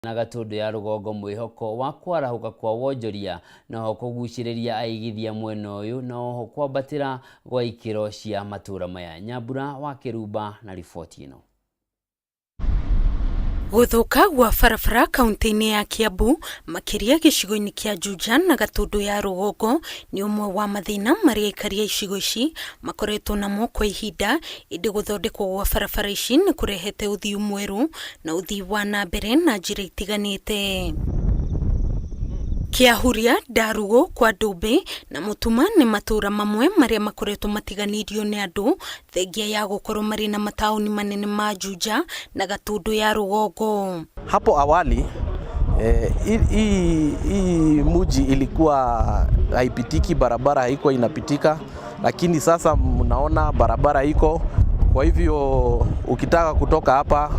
Na Gatũndũ ya rũgongo mwĩhoko wa kwarahũka kwa wonjoria na oho kũgucĩrĩria aigithia mwena ũyũ na oho kwambatĩra gwa ikĩro cia matũra maya. Nyambura wa Kĩrumba na riboti ĩno. Gũthũka gwa barabara kaunti-inĩ ya Kiambu makĩria gĩcigo-inĩ kĩa Juja na Gatũndũ ya rũgongo nĩ ũmwe wa mathĩna marĩa aikari a icigo ici makoretwo namo kwa ihinda, ĩndĩ gũthondekwo gwa barabara ici nĩ kũrehete ũthiũ mwerũ na ũthii wa na mbere na njĩra itiganĩte. Kĩahuria, Ndarugu, kwa Ndũmbĩ na Mũtuma nĩ matũũra mamwe marĩa makoretwo matiganĩirio nĩ andũ thengia ya gũkorwo marĩ na mataũni manene ma Juja na Gatũndũ ya rũgongo. Hapo awali hii muji ilikuwa haipitiki, barabara haikuwa inapitika, lakini sasa mnaona barabara iko. Kwa hivyo ukitaka kutoka hapa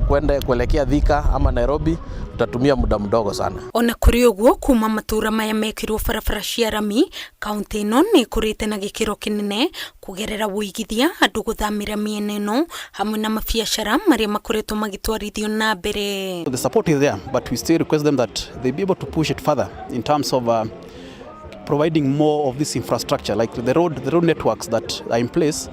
kwenda kuelekea Thika ama Nairobi utatumia muda mdogo sana. Ona kũrĩ ũguo, kuma matũũra maya mekĩrwo barabara cia rami, kaunti ĩno nĩ ĩkũrĩte na gĩkĩro kĩnene kũgerera wũigithia, andũ gũthamĩra mĩena ĩno hamwe na mabiacara marĩa makoretwo magĩtwarithio na mbere. The support is there, but we still request them that they be able to push it further in terms of providing more of this infrastructure, like the road networks that are in place.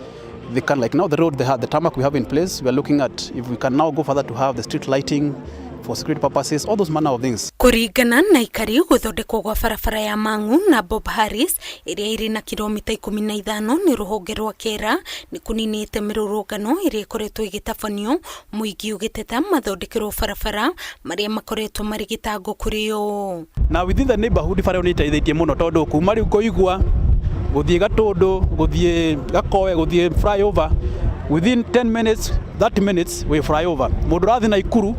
They can, like now the road they have, the tarmac we have in place. We are looking at if we can now go further to have the street lighting for security purposes, all those manner of things. Kũringana na aikari, gũthondekwo gwa barabara ya Mang'u na Bob Harris ĩrĩa ĩrĩ na kilomita 15 nĩ rũhonge rwa KeRRA nĩ kũninĩte mĩrũrũngano ĩrĩa ĩkoretwo ĩgĩtabanio, mũingĩ ũgĩteta mathondekerwo barabara marĩa makoretwo marĩ gĩtango kũrĩ o. Na within the neighborhood bara ĩyo nĩ ĩteithĩtie mũno tondũ kuma rĩu kũigua gũthiĩ Gatũndũ, gũthiĩ Gakoe, gũthiĩ flyover, within 10 minutes, 30 minutes wĩ flyover. Mũndũ ũrathiĩ Naikuru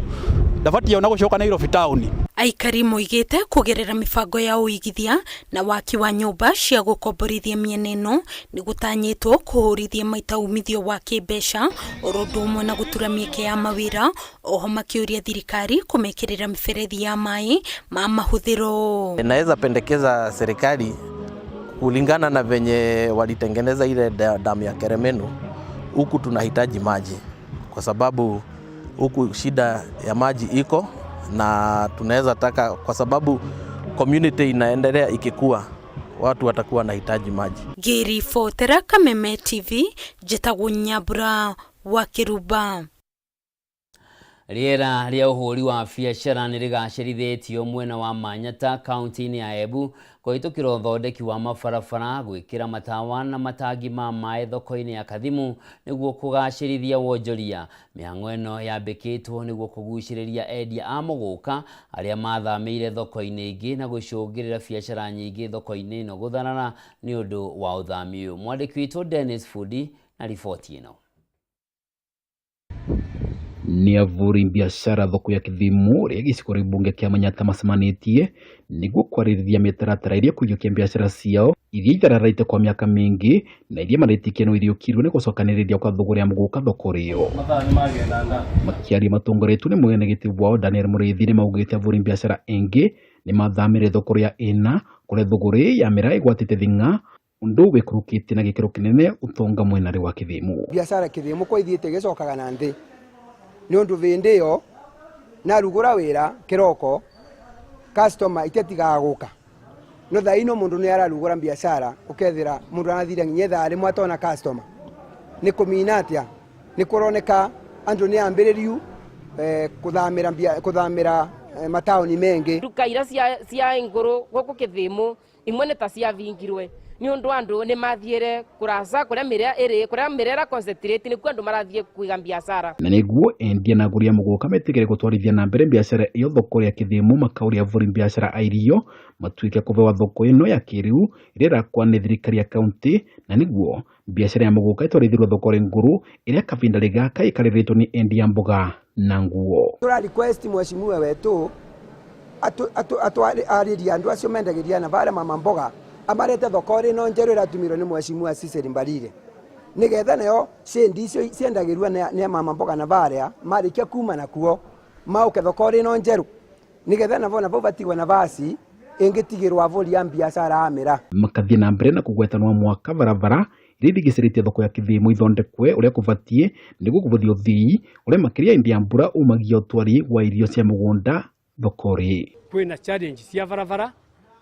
ndabatie ona gũcoka Nairobi town. Aikari moigĩte kũgerera mĩbango ya ũigithia na waki wa nyũmba cia gũkomborithia mĩena ĩno nĩ gũtanyĩtwo kũhũrithia maita umithio wa kĩmbeca oro ũndũ ũmwe na gũtura mĩeke ya mawĩra, oho makĩũria thirikari kũmekĩrĩra mĩberethi ya maĩ ma mahũthĩro. Naweza pendekeza serikali kulingana na venye walitengeneza ile damu ya Keremenu, huku tunahitaji maji kwa sababu huku shida ya maji iko, na tunaweza taka, kwa sababu community inaendelea ikikua, watu watakuwa wanahitaji maji. Ngĩribotera Kameme TV, njĩtagwo Nyambura wa Kĩrumba. Rĩera rĩa ũhũri wa biacara nĩ rĩgacĩrithĩtio mwena wa Manyata kaunti-inĩ ya Embu kũhĩtũkĩra ũthondeki wa mabarabara, gwĩkĩra matawa na matangi ma maĩ thoko-inĩ ya Kathimu nĩguo kũgacĩrithia wonjoria. Mĩhang'o ĩno yambĩkĩtwo nĩguo kũgucĩrĩria endia a mũgũka arĩa mathamĩire thoko-inĩ ingĩ na gũcũngĩrĩra biacara nyingĩ thoko-inĩ ĩno gũtharara nĩ ũndũ wa ũthami ũyũ. Mwandĩki witũ Dennis Fudi na riboti ĩno. Nĩ avũri biacara thoko ya Kithimu rĩa gĩcigo mbunge kĩa Manyata macemanĩtie nĩguo kwarĩrĩria mĩtaratara ĩrĩa ĩkũiyũkia biacara ciao iria ithararĩte kwa mĩaka mĩingĩ na iria maretĩkia no iriũkirwo nĩ gũcokanĩrĩria kwa thogora ya mũgũka thoko rĩo. Makĩaria matongoretio nĩ mwene gĩtĩ wao Daniel Mũrĩithi, nĩ maugĩte avũri biacara ĩngĩ nĩ mathamĩre thoko rĩa ĩna kũrĩa thũgũrĩ ya mĩraa ĩgwatĩte thing'a, ũndũ wĩkũrũkĩtie na gĩkĩro kĩnene ũtonga mwena wa Kithimu. Biacara Kithimu kwa ithiĩte gĩcokaga na nthĩ nĩ ũndũ vĩndĩ ĩyo narugũra wĩra kĩroko, customer itetigaga gũka, no thaa ino mũndũ nĩ ararugũra biacara ũkethĩra mũndũ arathire nginya ithaa rĩmwe atona customer. Nĩ kũmina atĩa nĩ kũroneka andũ nĩ ambĩrĩriu kũthamĩra mataũni mengĩ. Nduka ira cia ngũrũ gũkũ Kithimu imwe nĩ ta ciavingirwe nĩ ũndũ andũ nĩ mathiĩre kũraca kũrĩa mĩrĩa ĩrĩ, kũrĩa mĩrĩa ĩra concentrate nĩkuo andũ marathiĩ kũiga biacara. Na nĩguo endia na agũri a mũgũka metĩkĩre gũtwarithia na mbere biacara ĩyo thoko ya Kithimu, makauria avũri biacara a irio matuĩke kũbewa thoko ĩno ya kĩrĩu ĩrĩa ĩrakwa nĩ thirikari ya kaunti, na nĩguo biacara ya mũgũka ĩtwarithĩrwo thoko ngũrũ ĩrĩa kavinda gaka ĩkarĩrĩtwo nĩ endia mboga na nguo. Tũra request mheshimiwa wetu atwarĩrie andũ acio mendagĩria na barĩa mama mboga, amarete thoko ĩno njerũ ĩratumirwo nĩ mheshimiwa Cecily Mbarire, nĩgetha nayo cendi icio ciendagĩrwo nĩ mama mboga na barĩa marĩkia kuma nakuo maũke thoko ĩno njerũ, nĩgetha navo navo batigwe nabasi ĩngĩtigĩrwo avũri a biacara a mĩraa. Makathiĩ na mbere na kũgwetanwo mwaka barabara iria ithigicĩrĩtie thoko ya Kithimu ithondekwe ũrĩa kũbatiĩ nĩguo kũbũthia ũthii ũrĩa makĩria hĩndĩ ya mbura umagia ũtwari wa irio cia mũgũnda. thoko-rĩ. Kwĩna challenge cia barabara,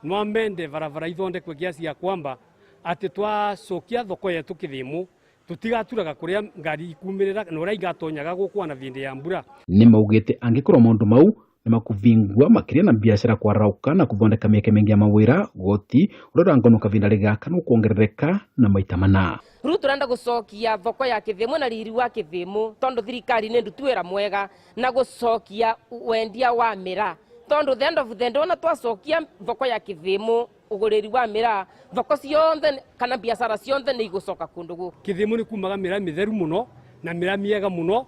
no mende barabara ithondekwe kiasi ya kwamba atĩ twacokia thoko yetu Kithimu tutigaturaga kuria ngari ikumirira na uria igatonyaga gukwana vindi ya mbura. Nĩ maugĩte angĩkorwo maũndũ mau nĩmakũvingua makĩria na biacara kwarauka na kũthondeka mĩeke mĩingĩ ya mawĩra goti ũrĩa ũrangonoka kavinda gaka nĩũkuongerereka na maita mana. Riu turenda gucokia thoko ya Kithimu na riri wa Kithimu tondu thirikari ni ndutu wira mwega na gucokia wendia wa mira tondu the end of the day ona twacokia thoko ya Kithimu uguriri wa mira thoko cionthe kana biacara cionthe ni igucoka kundu guku. Kithimu ni kumaga mira mitheru muno na mira miega muno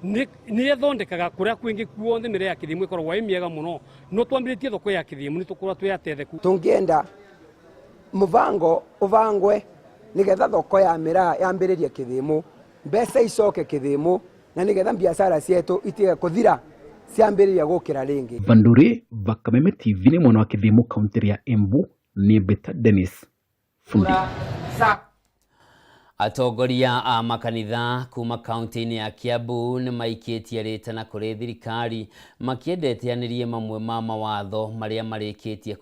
ni ithondekaga kuria kwingi kuonthe mira ya Kithimu ikoragwo ĩ miega muno no twambiritie thoko ya Kithimu ni tukorwo twi atetheku. Tungienda muvango uvangwe nigetha thoko ya mira yambiririe Kithimu, mbeca icoke Kithimu na nigetha biacara cietu itige kuthira ciambiririe gukira ringi. Vanduri Vakameme TV ni mwana wa Kithimu kaunti ya Embu ni Beta Dennis Fundi. Atongoria a makanitha kuma kaunti-inĩ ya Kiambu nĩ maikĩtie rĩtana kũrĩ thirikari makĩendeteanĩrie mamwe ma mawatho marĩa marĩkĩtie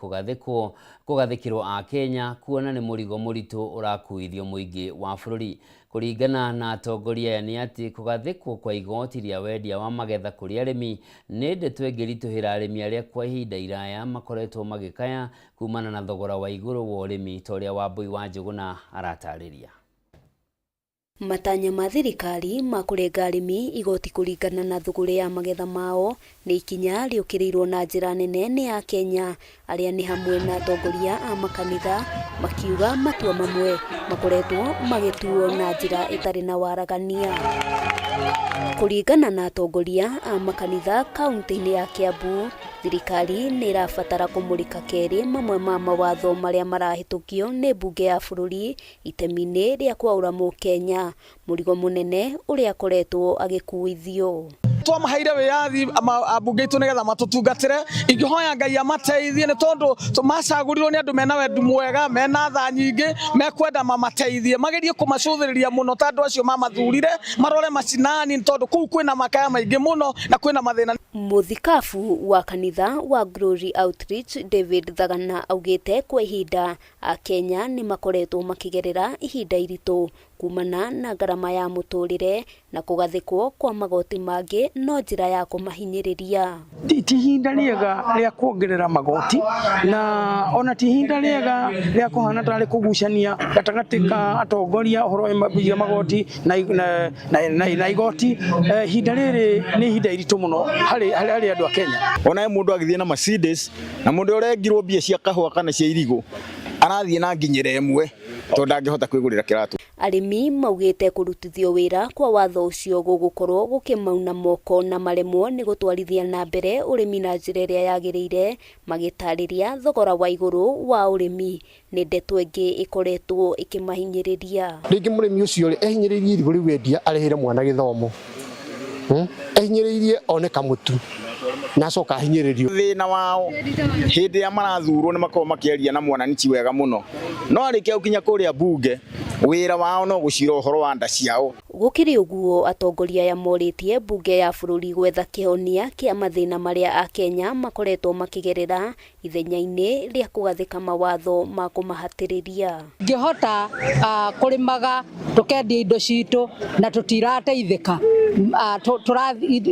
kũgathĩkĩrwo a Kenya kuona nĩ mũrigo mũritũ ũrakuithio mũingĩ wa bũrũri. Kũringana na atongoria aya nĩ atĩ kũgathĩkwo kwa igoti rĩa wendia wa magetha kũrĩ arĩmi nĩ ndeto ĩngĩritũhĩra arĩmi arĩa kwa ihinda iraya makoretwo magĩkaya kumana na thogora wa igũrũ wa ũrĩmi ta ũrĩa Wambui wa Njũgũna aratarĩria. Matanya ma thirikari ma kũrenga arĩmi igoti kũringana na thũgũrĩ ya magetha mao nĩ ikinya rĩũkĩrĩirwo na njĩra nene nĩ Akenya arĩa nĩ hamwe na atongoria a makanitha makiuga matua mamwe makoretwo magĩtuo na njĩra ĩtarĩ na waragania. Kũringana na atongoria a makanitha kaunti-inĩ ya Kiambu, thirikari nĩ ĩrabatara kũmũrĩka kerĩ mamwe ma mawatho marĩa marahĩtũkio nĩ mbunge ya bũrũri itemi-inĩ rĩa kwaũra mũkenya mũrigo mũnene ũrĩa akoretwo agĩkuithio. Twamaheire wĩyathi ambunge aitũ nĩgetha matũtungatĩre, ingĩhoya Ngai amateithie nĩ tondũ macagũrirwo nĩ andũ mena wendi mwega, mena tha nyingĩ, mekwenda mamateithie, magerie kũmacũthĩrĩria mũno ta andũ acio mamathurire, marore macinani tondũ kũu kwĩna makaya maingĩ mũno na kwĩna mathĩna. Mũthikabu wa kanitha wa Glory Outreach David Thagana augĩte kwa ihinda Akenya nĩ makoretwo makĩgerera ihinda iritũ kumana na ngarama ya mũtũrĩre na kũgathĩkwo kwa magoti mangĩ no njĩra ya kũmahinyĩrĩria. Ti ihinda rĩega rĩa kuongerera magoti na ona ti ihinda rĩega rĩa kũhana tarĩ kũgucania gatagatĩ ka atongoria ũhoro wĩgiĩ magoti na igoti. Ihinda rĩrĩ nĩ ihinda iritũ mũno harĩ andũ a Kenya. Ona mũndũ agĩthiĩ na Mercedes na mũndũ ũrengirwo mbia cia kahũa kana cia irigũ arathiĩ na nginyĩra ĩmwe tondũ ndangĩhota kwĩgũrĩra kĩratũ. Arĩmi maugĩte kũrutithio wĩra kwa watho ũcio gũgũkorwo gũkĩmauna moko na maremwo nĩ gũtwarithia na mbere ũrĩmi na njĩra ĩrĩa yagĩrĩire, magĩtarĩria thogora wa igũrũ wa ũrĩmi nĩ ndeto ĩngĩ ĩkoretwo ĩkĩmahinyĩrĩria. Rĩngĩ mũrĩmi ũcio rĩ ehinyĩrĩirie irigũ rĩu endia arĩhĩre mwana gĩthomo, ehinyĩrĩirie one kamũtu na acoka ahinyĩrĩrio. Thĩna wao hĩndĩ ĩrĩa marathurwo nĩ makoragwo makĩaria na mwananchi wega mũno, no arĩkia gũkinya kũrĩa mbunge wĩra wao no gũcira ũhoro wa nda ciao. Gũkĩrĩ ũguo atongoria aya morĩtie mbunge ya bũrũri gwetha kĩhonia kĩa mathĩna marĩa Akenya makoretwo makĩgerera ithenya-inĩ rĩa kũgathĩka mawatho ma kũmahatĩrĩria. Ngĩhota kũrĩmaga tũkendia indo citũ na tũtirateithĩka,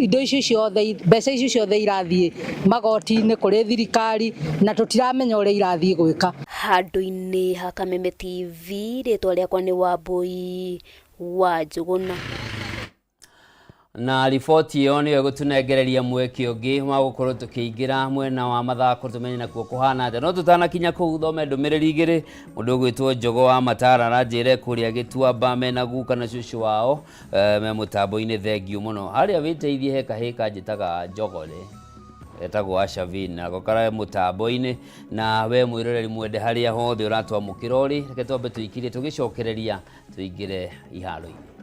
indo icio ciothe mbeca icio ciothe irathiĩ magoti-inĩ kũrĩ thirikari na tũtiramenya ũrĩa irathiĩ gwĩka. Handũ-inĩ ha Kameme TV, rĩtwa rĩakwa nĩ Wambui wa Njũgũna. Na riboti ĩyo nĩyo ĩgũtũnengereria mweke ũngĩ wa gũkorwo tũkĩingĩra mwena wa mathako tũmenye nakuo kũhana atĩa. No tũtanakinya kũu thome ndũmĩrĩri igĩrĩ. Mũndũ ũgwĩtwo Njogo wa Matara aranjĩre kũrĩa Gĩtuamba mena guka na cũcũ wao me mũtambo-inĩ, thengiũ mũno. Harĩa wĩteithie he kahĩĩ kanjĩtaga Njogore etagwo Ashavin nako kara mũtambo-inĩ. Na we mwĩroreri mwende harĩa hothe ũratwamũkĩra ũrĩ, reke twambe tũikirie tũgĩcokereria tũingĩre iharo-inĩ.